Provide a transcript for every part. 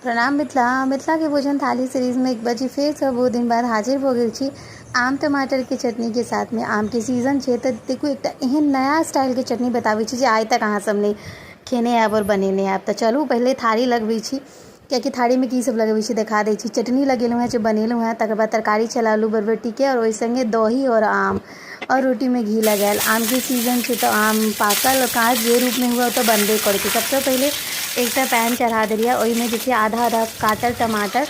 प्रणाम मिथिला। मिथिलाके भोजन थाली सीरीजमे एक बार फेरसँ बहुत दिन बाद हाजिर भऽ गेल छी आम टमाटरके चटनीके साथमे। आमके सीजन छै तऽ देखू, एकटा एहन नया स्टाइलके चटनी बताबै छी जे आइ तक अहाँ सब नहि खेने आयब आओर बनेने आयब। तऽ चलू, पहिले थारी लगबै छी, कियाकि थारीमे की सब लगबै छी देखा दै छी। चटनी लगेलहुँ हेँ जे बनेलहुँ हेँ। तकर बाद तरकारी छलै आलू बरबट्टीके आओर ओहि सङ्गे दही आओर आम आओर रोटीमे घी लगायल। आमके सीजन छै तऽ आम पाकल, काँच जे रूपमे हुए, ओ तऽ बनबे करै छै। सबसँ पहिले एकटा पैन चढ़ा देलियै। ओहिमे जे छै आधा आधा काटल टमाटर,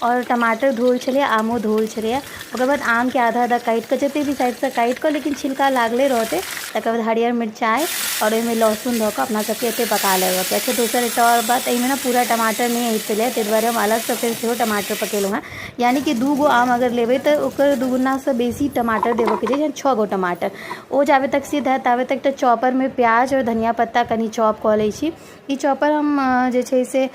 आओर टमाटर धोअल छलैए, आमो धोअल छलैए। ओकर बाद आमके आधा आधा काटि कऽ, जतेक भी साइडसँ काटि कऽ, लेकिन छिलका लागले रहतै। तकर बाद हरियर मिरचाइ आओर ओहिमे लहसुन धऽ कऽ अपना सबके एतेक पका लेबऽके। अच्छा, दोसर एकटा आओर बात, एहिमे ने पूरा टमाटर नहि अटलै, ताहि दुआरे हम अलगसँ फेर सेहो टमाटर पकेलहुँ हेँ। यानि कि 2 गो आम अगर लेबै तऽ ओकर दुगुनासँ बेसी टमाटर देबऽके छै, 6 गो टमाटर। ओ जाबे तक सिद्ध हैत ताबे तक एकटा चॉपरमे प्याज आओर धनिया पत्ता कनि चॉप कऽ लै छी। ई चॉपर हम जे छै से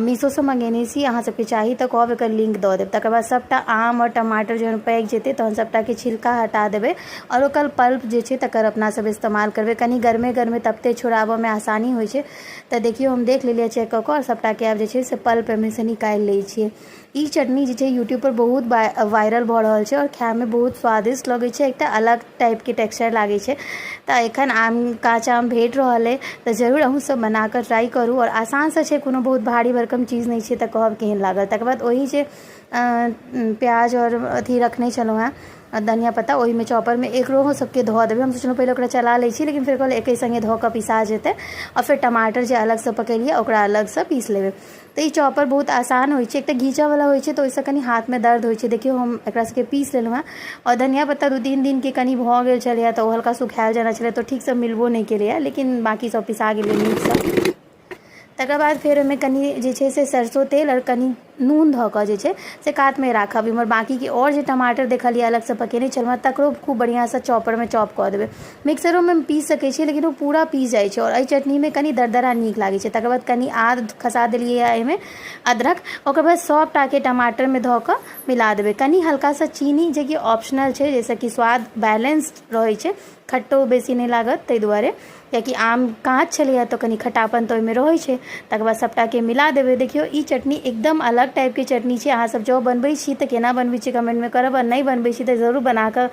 मीशोसँ मँगेने छी। अहाँ सबके चाही तऽ कहब, एकर लिङ्क दऽ देब। तकर बाद सबटा आम आओर टमाटर जहन पाकि जेतै तहन सबटाके छिलका हटा देबै आओर ओकर पल्प जे छै तकर अपना सब इस्तेमाल करबै। कनि गरमे गरमे तबते छोड़ाबऽमे आसानी होइ छै। तऽ देखियौ, हम देख लेलियै चेक कऽ कऽ आओर सबटाके आब जे छै से पल्प एहिमेसँ निकालि लै छियै। ई चटनी जे छै यूट्यूबपर बहुत वायरल भऽ रहल छै आओर खाइमे बहुत स्वादिष्ट लगै छै, एकटा अलग टाइपके टेक्सचर लागै छै। तऽ एखन आम, काँच आम भेट रहल अइ, तऽ जरूर अहूँसभ बनाकऽ ट्राइ करू आओर आसानसँ छै, कोनो बहुत भारी भरकम चीज नहि छै। तऽ कहब केहन लागल। तकर बाद ओही जे प्याज आओर अथी रखने छलहुँ हेँ, धनिया पत्ता, ओहिमे चॉपरमे एकरो सबके धऽ देबै। हम सोचलहुँ पहिले ओकरा चला लै छी, लेकिन फेर कहलियै एके सङ्गे धऽ कऽ पिसा जेतै आओर फेर टमाटर जे अलगसँ पकेलियै ओकरा अलगसँ पीस लेबै। तऽ ई चॉपर बहुत आसान होइ छै। एकटा घीचऽवला होइ छै तऽ ओहिसँ कनि हाथमे दर्द होइ छै। देखियौ, हम एकरा सबके पीस लेलहुँ हेँ आओर धनिया पत्ता 2-3 दिनके कनि भऽ गेल छलैए, तऽ ओ हल्का सुखायल जेना छलै, तऽ ठीकसँ मिलबो नहि केलैए, लेकिन बाँकी सब पिसा गेलै नीकसँ। तकर बाद फेर ओहिमे कनि जे छै से सरसो तेल आओर कनि नून धऽ कऽ जे छै से कातमे राखब। इम्हर बाँकीके आओर जे टमाटर देखलियै अलगसँ पकेने छलहुँ हेँ, तकरो खूब बढ़िआँसँ चॉपरमे चॉप कऽ देबै। मिक्सरोमे पीस सकै छियै, लेकिन ओ पूरा पीस जाइ छै आओर एहि चटनीमे कनि दरदरा नीक लागै छै। तकर बाद कनि आद खसा देलियै एहिमे अदरक। ओकर बाद सभटाके टमाटरमे धऽ कऽ मिला देबै। कनि हल्का सा चीनी, जेकि ऑप्शनल छै, जाहिसँ कि स्वाद बैलेंस रहै छै, खट्टो बेसी नहि लागत ताहि दुआरे, कियाकि आम काँच छलैए तऽ कनि खट्टापन तऽ ओहिमे रहै छै। तकर बाद सभटाके मिला देबै। देखियौ, ई चटनी एकदम अलग टाइपके चटनी छै। अहाँसभ जँ बनबै छी तऽ केना बनबै छी कमेन्टमे करब आओर नहि बनबै छी तऽ जरूर बनाकऽ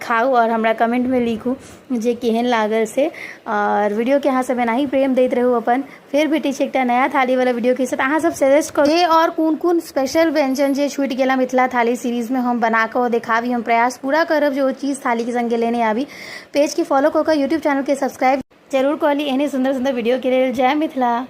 खाउ आओर हमरा कमेन्टमे लिखू जे केहन लागल से। आओर वीडियोके अहाँ सब एनाही प्रेम दैत रहू अपन। फेर भेटै छै एकटा नया थालीवला वीडियोके साथ। अहाँ सब सजेस्ट करू जे आओर कोन कोन स्पेशल व्यञ्जन जे छूटि गेल मिथिला थाली सीरीजमे हम बना कऽ देखाबी। हम प्रयास पूरा करब जे ओ चीज थालीके सङ्गे लेने आबी। पेजके फॉलो कऽ कऽ यूट्यूब चैनलके सब्सक्राइब जरूर कऽ ली एहने सुन्दर सुन्दर वीडियोके लेल। जय मिथिला।